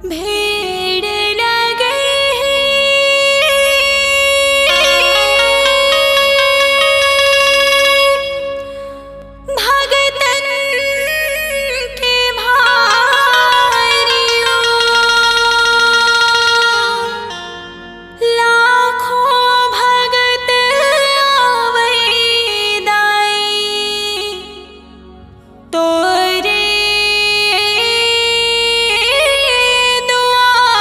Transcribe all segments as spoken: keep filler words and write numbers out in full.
भीड़ लगे हे भगतन के भारी ओ, लाखों भगत आवै दाई तोरे दुआरियो।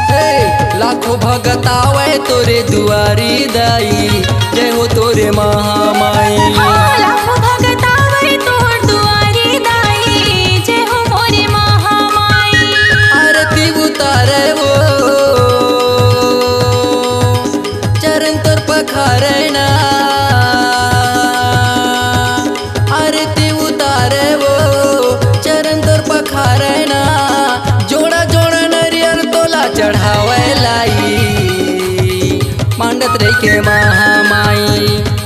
हे, लाखों भगत आवै तोरे दुआरी दाई, जय हो तोरे महामाई। हाँ, लाखों भगत आवै तोर दुआरी दाई, जय हो मोरे महामाई। आरती उतारे वो, चरण तोर पखारे ना। आरती उतारे वो, चरण तोर पखारे ना। जोड़ा जोड़ा नरियर तोला चढ़ावै लाई, मांडत रहिके महामाई।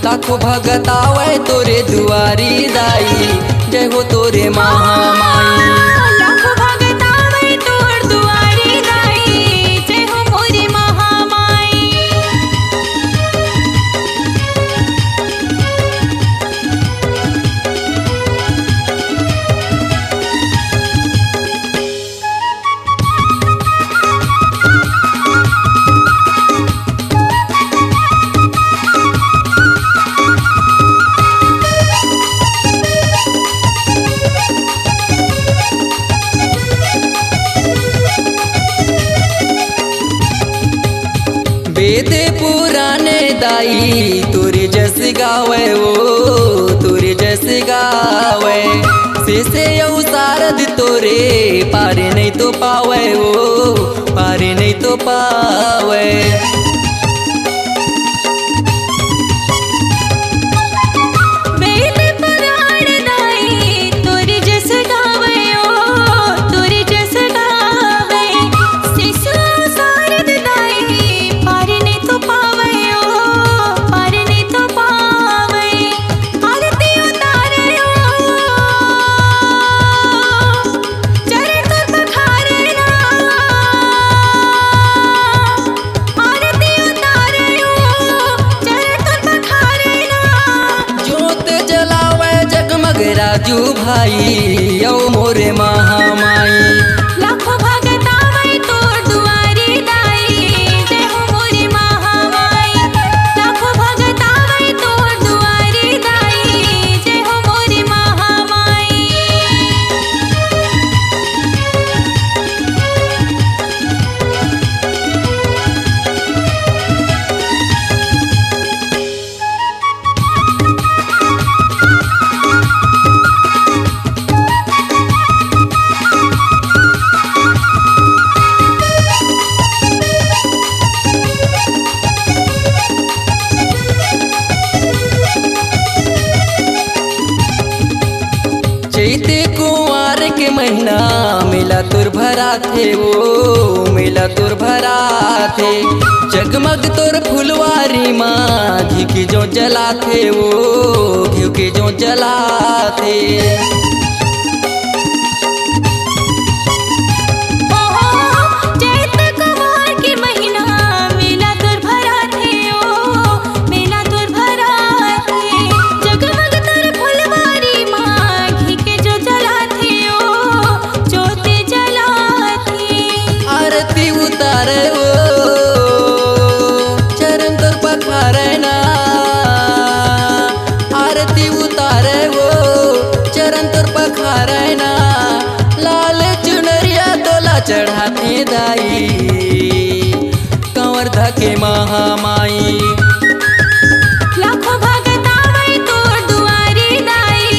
लाखों भगत आवै तोरे दुआरी दाई, जय हो तोरे महामाई। लाखों भगत आवै तोर दुआरी दाई, जय हो मोरे महामाई। वेद पुराण दाई तोरे जस गावै ओ, तोरे जस गावै। शेष अउ सारद तोरे पार नहीं तो पावै ओ, पार नहीं तो पावै। वेद पुराण दाई तोरे जस गावै ओ, तोरे जस गावै। शेष अउ सारद दाई पार नहीं तो पावै ओ, पार नहीं तो पावै। आरती उतारे ओ, चरण तोर पखारे ना। आरती उतारे ओ, चरण तोर पखारे ना। जोत जलावै जगमग राजू भाई, अउ मोरे महामाई। लाखों भगत आवै तोर दुआरी दाई, जय हो मोरे महामाई। लाखों भगत आवै तोर दुआरी दाई, जय हो मोरे महामाई। चैते कुंवार के महीना, मेला तोर भराथे ओ, मेला तोर भराथे। जगमग तोर फुलवारी मा, घिउ के जोत जलाथे ओ, घिउ के जोत जलाथे। ओहो, चैत कुंवार के महीना, मेला तोर भराथे ओ, मेला तोर भराथे। जगमग तोर फुलवारी मा, घिउ के जोत जलाथे ओ, जोत जलाथे। आरती उतारे ओ, चरण तोर पखारे ना। आरती उतारे ओ, चरण तोर पखारे ना। लाल चुनरिया तोला चढ़ाथे दाई, कांवर धके महामाई। लाखों भगत आवै तोर दुआरी दाई,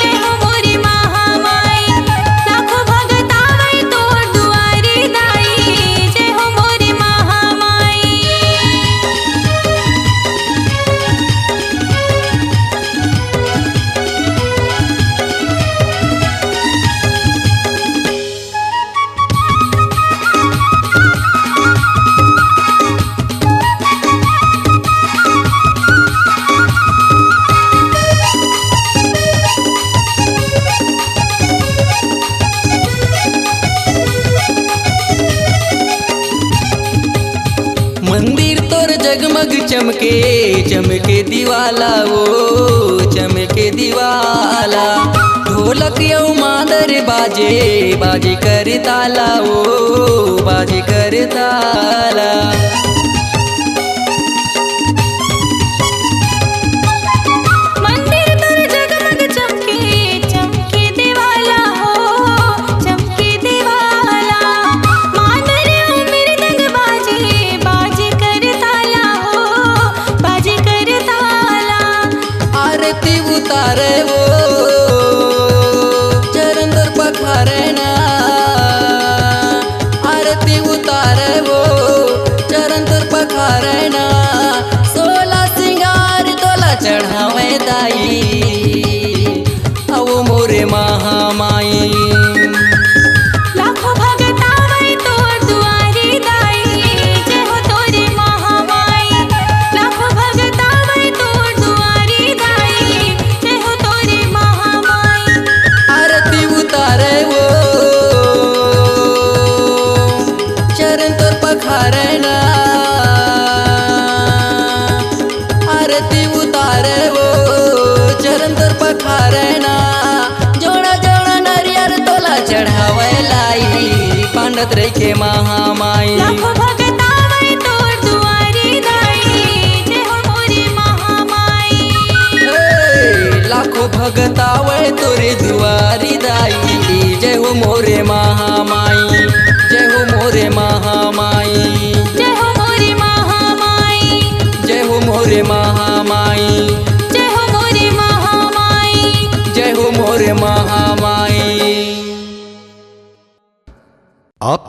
जय हो मोरे महामाई। लाखों भगत आवै तोर दुआरी दाई, जय हो मोरे महामाई। चमके चमके दिवाला ओ, चमके दिवाला। ढोलक अउ मांदर बाजे, बाजे कर ताला ओ, बाजे कर ताला। मंदिर तोर जगमग चमके, चमके दिवाला हो, चमके दिवाला। मांदर अउ मृदंग बाजे, बाजे कर ताला हो, बाजे कर ताला। आरती उतारे वो चरण तोर पखारे ना, आरती उतारे वो चरण तोर पखारे ना। सोला सिंगार तोला चढ़ावे दाई, अवो मोरे महामाई। लाखों भगत आवे तोर दुआरी दाई, जय हो तोरे महामाई। लाखों भगत आवे तोर दुआरी दाई, जय हो तोरे महामाई। आरती उतारे वो चरण तोर पखारे ना, आरती उतारे वो चरण तोर पखारे ना। जोड़ा जोड़ा नरियर तोला चढ़ावे लाई, पांडत रहिके महामाई। लाखों भगत आवे तोर दुआरी दाई, जय हो मोरे महामाई। ए, लाखों भगत आवे तोरे दुआरी दाई, जय हो मोरे महामाई, जय हो मोरे महामाई। जय हो मोरे महामाई। जय हो मोरे महामाई। जय हो मोरे महामाई। जय हो मोरे महा